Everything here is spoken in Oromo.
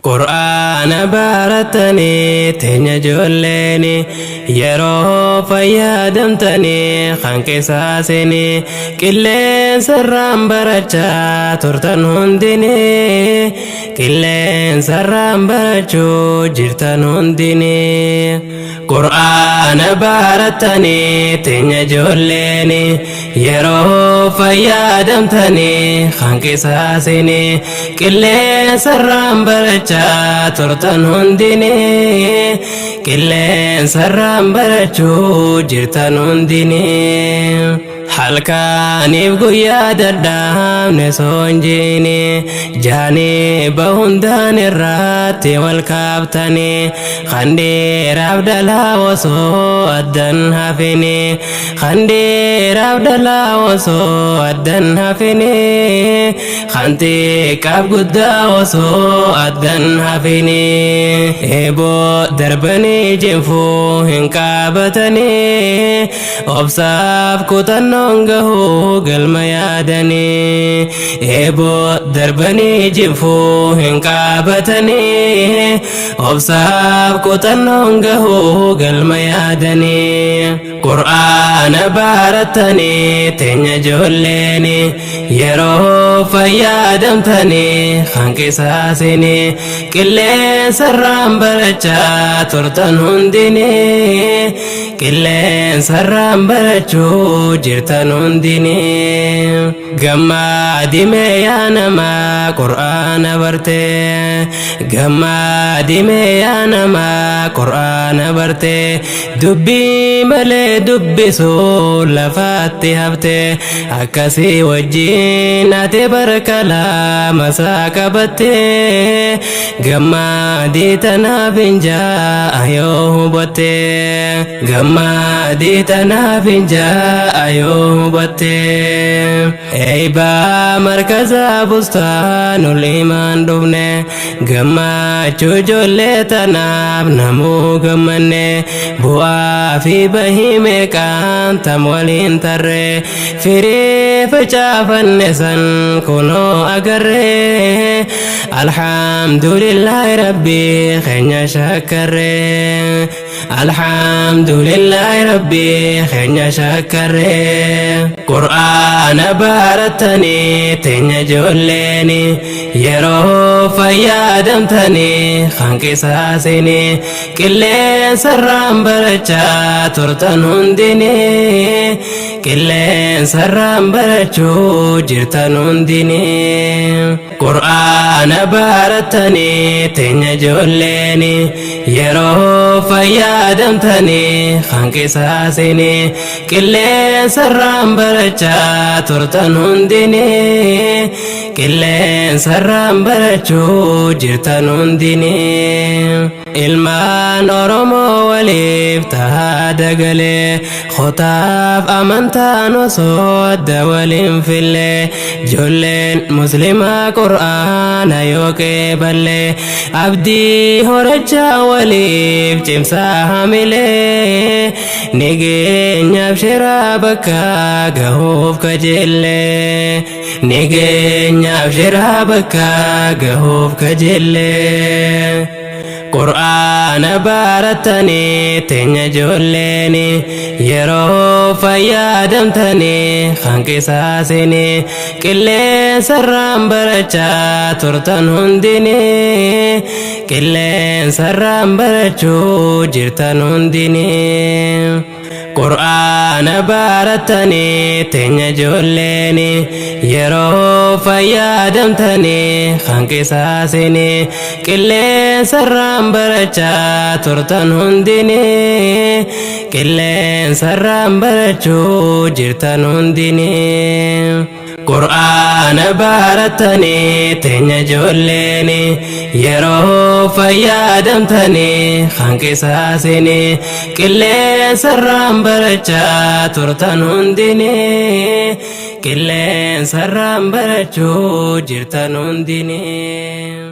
Qur'aana barattanii teenya ijoolleeni yeroo fayyadamtanii kan qisaasini qilleensarraan barachaa turtan hundinii qilleensarraan barachuu jirtan hundinii. Qur'aana barattanii teenya ijoolleeni yeroo fayyadamtanii kan qisaasini qilleensarraan barachaa turtan hundinii qilleensarraan barachuu jirtan hundinii. Halkaniif guyyaa dadhaabne soonjiini jaaniba hundaan irratti wal kaaftanii kan dhiiraaf dhalaa osoo addan hafini kan dhiiraaf dhalaa osoo addan hafini kan xiqqaaf guddaa osoo addan hafini eeboo darbanii jinfuu hin qaabatanii obsaaf kutannoon gahuu galma yaadanii eeboo darbanii jinfuu hin qaabatanii obsaaf kutannoon gahuu galma yaadanii. Qur'aana barattanii teenya ijoolleeni yeroo fayyadamtanii kan qisaasini qilleensarraan barachaa turtan hundinii qilleensarraan barachuu jirtan hundinii. Gammaa dimee yaa namaa qur'aana bartee gammaa dimee yaa namaa qur'aana bartee dubbii malee dubbisuu lafaatti haftee akkasii wajjin ati barka lama isaa qabattee gammaadii tanaaf hin jaa'a yoo hubattee gammaadii tanaaf hin jaa'a yoo hubattee. Eeybaa markaza bustaanul imaan dhufne gammachuu ijoollee tanaaf namuu gammanne bu'aa fi bahii meeqaan tam waliin tarree firii facaafanne san kunoo agarree alhamdulillaahi rabbii keenya shakkarree alhamdulillaahi rabbii keenya shakkarree. Qur'aana barattanii teenya ijoolleeni yeroo fayyadamtanii kan qisaasini qilleensarraan barachaa turtan hundinii qilleensarraan barachuu jirtan hundinii. Qur'aana barattanii teenya ijoolleeni yeroo fayyadamtanii kan qisaasini qilleensarraan barachaa turtan hundinii qilleensarraan barachuu jirtan hundinii. Ilmaan Oromoo waliif tahaa dagalee kutaaf amantaan osoo adda waliin fillee ijoolleen muslimaa qur'aana yoo qeeballee abdii horachaa waliif cimsaa hamilee nigeenyaaf shiraa bakka gahuuf kajeellee nigeenyaaf shiraa bakka gahuuf kajeellee. Qur'aana barattanii teenya ijoolleeni yeroo fayyadamtanii kan qisaasini qilleensarraan barachaa turtan hundinii qilleensarraan barachuu jirtan hundinii. Qur'aana barattanii teenya ijoolleeni yeroo fayyadamtanii kan qisaasini qilleensarraan barachaa turtan hundinii qilleensarraan barachuu jirtan hundinii. Qur'aana barattanii teenya ijoolleeni yeroo fayyadamtanii kan qisaasini qilleensarraan barachaa turtan hundinii qilleensarraan barachuu jirtan hundinii.